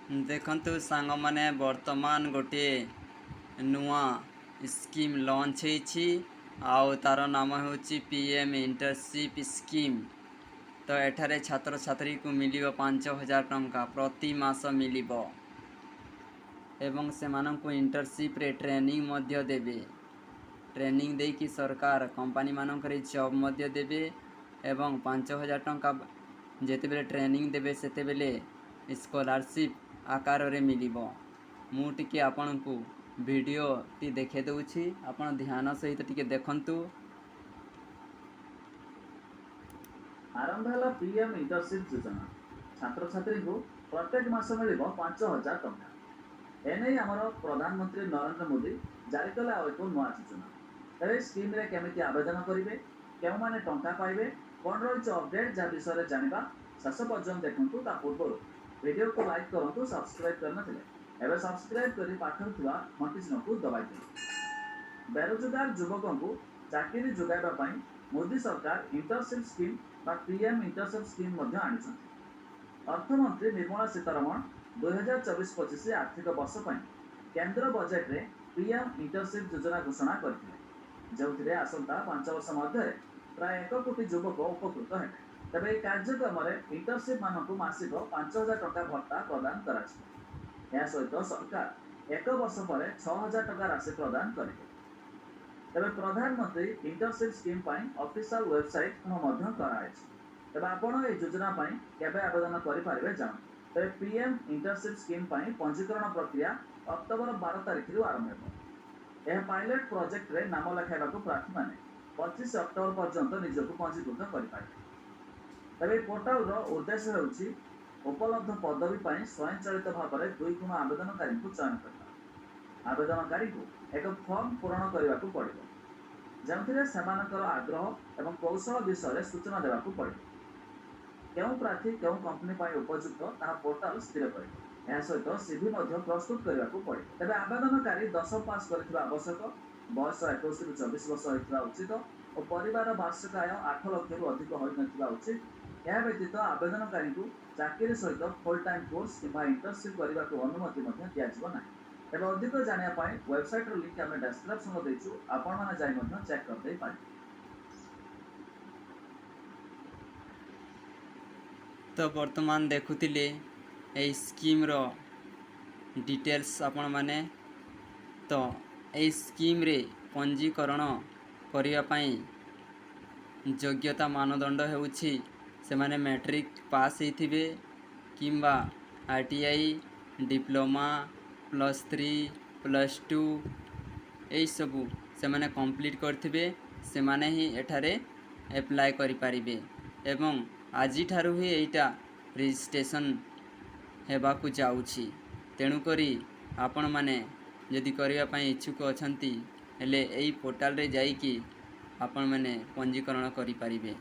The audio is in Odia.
ଦେଖନ୍ତୁ ସାଙ୍ଗମାନେ, ବର୍ତ୍ତମାନ ଗୋଟିଏ ନୂଆ ସ୍କିମ୍ ଲଞ୍ଚ ହେଇଛି ଆଉ ତା'ର ନାମ ହେଉଛି ପିଏମ୍ ଇଣ୍ଟର୍ନସିପ୍ ସ୍କିମ୍। ତ ଏଠାରେ ଛାତ୍ରଛାତ୍ରୀକୁ ମିଳିବ 5000 ଟଙ୍କା, ପ୍ରତି ମାସ ମିଳିବ ଏବଂ ସେମାନଙ୍କୁ ଇଣ୍ଟର୍ନସିପ୍ରେ ଟ୍ରେନିଂ ମଧ୍ୟ ଦେବେ। ଟ୍ରେନିଂ ଦେଇକି ସରକାର କମ୍ପାନୀମାନଙ୍କରେ ଜବ୍ ମଧ୍ୟ ଦେବେ ଏବଂ 5000 ଟଙ୍କା ଯେତେବେଳେ ଟ୍ରେନିଂ ଦେବେ, ସେତେବେଳେ ସ୍କଲାରସିପ୍ ଆକାରରେ ମିଳିବ। ମୁଁ ଟିକେ ଆପଣଙ୍କୁ ଭିଡ଼ିଓଟି ଦେଖାଇ ଦେଉଛି, ଆପଣ ଧ୍ୟାନ ସହିତ ଟିକେ ଦେଖନ୍ତୁ। ଆରମ୍ଭ ହେଲା ପିଏମ୍ ଇଣ୍ଟର୍ନସିପ୍ ଯୋଜନା। ଛାତ୍ରଛାତ୍ରୀଙ୍କୁ ପ୍ରତ୍ୟେକ ମାସ ମିଳିବ 5000 ଟଙ୍କା। ଏନେଇ ଆମର ପ୍ରଧାନମନ୍ତ୍ରୀ ନରେନ୍ଦ୍ର ମୋଦି ଜାରି କଲେ ଆଉ ଏକ ନୂଆ ଯୋଜନା। ତେବେ ଏହି ସ୍କିମ୍ରେ କେମିତି ଆବେଦନ କରିବେ, କେଉଁମାନେ ଟଙ୍କା ପାଇବେ, କ'ଣ ରହିଛି ଅପଡେଟ୍, ଯାହା ବିଷୟରେ ଜାଣିବା, ଶେଷ ପର୍ଯ୍ୟନ୍ତ ଦେଖନ୍ତୁ। ତା ପୂର୍ବରୁ ଭିଡ଼ିଓକୁ ଲାଇକ୍ କରନ୍ତୁ। ସବସ୍କ୍ରାଇବ୍ କରିନଥିଲେ ଏବେ ସବସ୍କ୍ରାଇବ୍ କରି ପାଖରେ ଥିବା ଘଣ୍ଟି ଚିହ୍ନକୁ ଦବାଇ ଦିଅନ୍ତୁ। ବେରୋଜଗାର ଯୁବକଙ୍କୁ ଚାକିରି ଯୋଗାଇବା ପାଇଁ ମୋଦି ସରକାର ଇଣ୍ଟର୍ନସିପ୍ ସ୍କିମ୍ ବା ପିଏମ୍ ଇଣ୍ଟର୍ନସିପ୍ ସ୍କିମ୍ ମଧ୍ୟ ଆଣିଛନ୍ତି। ଅର୍ଥମନ୍ତ୍ରୀ ନିର୍ମଳା ସୀତାରମଣ 2024-25 ଆର୍ଥିକ ବର୍ଷ ପାଇଁ କେନ୍ଦ୍ର ବଜେଟରେ ପିଏମ୍ ଇଣ୍ଟର୍ନସିପ୍ ଯୋଜନା ଘୋଷଣା କରିଥିଲେ, ଯେଉଁଥିରେ ଆସନ୍ତା 5 ବର୍ଷ ମଧ୍ୟରେ ପ୍ରାୟ 1 କୋଟି ଯୁବକ ଉପକୃତ ହେବେ। ତେବେ ଏହି କାର୍ଯ୍ୟକ୍ରମରେ ଇଣ୍ଟର୍ନସିପ୍ ମାନଙ୍କୁ ମାସିକ 5000 ଟଙ୍କା ଭତ୍ତା ପ୍ରଦାନ କରାଯିବ। ଏହା ସହିତ ସରକାର ଏକ ବର୍ଷ ପରେ 6000 ଟଙ୍କା ରାଶି ପ୍ରଦାନ କରିବେ। ତେବେ ପ୍ରଧାନମନ୍ତ୍ରୀ ଇଣ୍ଟର୍ନସିପ୍ ସ୍କିମ୍ ପାଇଁ ଅଫିସିଆଲ ୱେବସାଇଟ୍ ମଧ୍ୟ କରାଯାଇଛି। ତେବେ ଆପଣ ଏହି ଯୋଜନା ପାଇଁ କେବେ ଆବେଦନ କରିପାରିବେ ଜାଣନ୍ତୁ। ତେବେ ପିଏମ୍ ଇଣ୍ଟର୍ନସିପ୍ ସ୍କିମ୍ ପାଇଁ ପଞ୍ଜୀକରଣ ପ୍ରକ୍ରିୟା ଅକ୍ଟୋବର 12 ତାରିଖରୁ ଆରମ୍ଭ ହେବ। ଏହା ପାଇଲଟ ପ୍ରୋଜେକ୍ଟରେ ନାମ ଲେଖାଇବାକୁ ପ୍ରାର୍ଥୀମାନେ 25 ଅକ୍ଟୋବର ପର୍ଯ୍ୟନ୍ତ ନିଜକୁ ପଞ୍ଜୀକୃତ କରିପାରିବେ। ତେବେ ଏହି ପୋର୍ଟାଲର ଉଦ୍ଦେଶ୍ୟ ହେଉଛି ଉପଲବ୍ଧ ପଦବୀ ପାଇଁ ସ୍ୱୟଂଚାଳିତ ଭାବରେ ଦୁଇ ଗୁଣ ଆବେଦନକାରୀଙ୍କୁ ଚୟନ କରିବା। ଆବେଦନକାରୀଙ୍କୁ ଏକ ଫର୍ମ ପୂରଣ କରିବାକୁ ପଡ଼ିବ, ଯେଉଁଥିରେ ସେମାନଙ୍କର ଆଗ୍ରହ ଏବଂ କୌଶଳ ବିଷୟରେ ସୂଚନା ଦେବାକୁ ପଡ଼ିବ। କେଉଁ ପ୍ରାର୍ଥୀ କେଉଁ କମ୍ପାନୀ ପାଇଁ ଉପଯୁକ୍ତ, ତାହା ପୋର୍ଟାଲ ସ୍ଥିର କରିବ। ଏହା ସହିତ ସିଭି ମଧ୍ୟ ପ୍ରସ୍ତୁତ କରିବାକୁ ପଡ଼ିବ। ତେବେ ଆବେଦନକାରୀ 10 ପାସ୍ କରିଥିବା ଆବଶ୍ୟକ, ବୟସ 21ରୁ 24 ବର୍ଷ ହୋଇଥିବା ଉଚିତ ଓ ପରିବାର ବାର୍ଷିକ ଆୟ 8 ଲକ୍ଷରୁ ଅଧିକ ହୋଇନଥିବା ଉଚିତ। ଏହା ବ୍ୟତୀତ ଆବେଦନକାରୀଙ୍କୁ ଚାକିରି ସହିତ ଫୁଲ୍ ଟାଇମ୍ କୋର୍ସ କିମ୍ବା ଇଣ୍ଟର୍ନସିପ୍ କରିବାକୁ ଅନୁମତି ମଧ୍ୟ ଦିଆଯିବ ନାହିଁ। ତେବେ ଅଧିକ ଜାଣିବା ପାଇଁ ୱେବସାଇଟ୍ର ଲିଙ୍କ୍ ଆମେ ଡେସ୍କ୍ରିପସନରେ ଦେଇଛୁ, ଆପଣମାନେ ଯାଇ ମଧ୍ୟ ଚେକ୍ କରିଦେଇ ପାରିବେ। ତ ବର୍ତ୍ତମାନ ଦେଖୁଥିଲେ ଏଇ ସ୍କିମ୍ର ଡିଟେଲ୍ସ ଆପଣମାନେ। ତ ଏଇ ସ୍କିମ୍ରେ ପଞ୍ଜୀକରଣ କରିବା ପାଇଁ ଯୋଗ୍ୟତା ମାନଦଣ୍ଡ ହେଉଛି ସେମାନେ ମ୍ୟାଟ୍ରିକ୍ ପାସ୍ ହେଇଥିବେ କିମ୍ବା ITI, diploma, +3, +2 ଏଇସବୁ ସେମାନେ କମ୍ପ୍ଲିଟ୍ କରିଥିବେ, ସେମାନେ ହିଁ ଏଠାରେ ଆପ୍ଲାଏ କରିପାରିବେ। ଏବଂ ଆଜିଠାରୁ ହିଁ ଏଇଟା ରେଜିଷ୍ଟ୍ରେସନ୍ ହେବାକୁ ଯାଉଛି। ତେଣୁକରି ଆପଣମାନେ ଯଦି କରିବା ପାଇଁ ଇଚ୍ଛୁକ ଅଛନ୍ତି, ହେଲେ ଏଇ ପୋର୍ଟାଲରେ ଯାଇକି ଆପଣମାନେ ପଞ୍ଜୀକରଣ କରିପାରିବେ।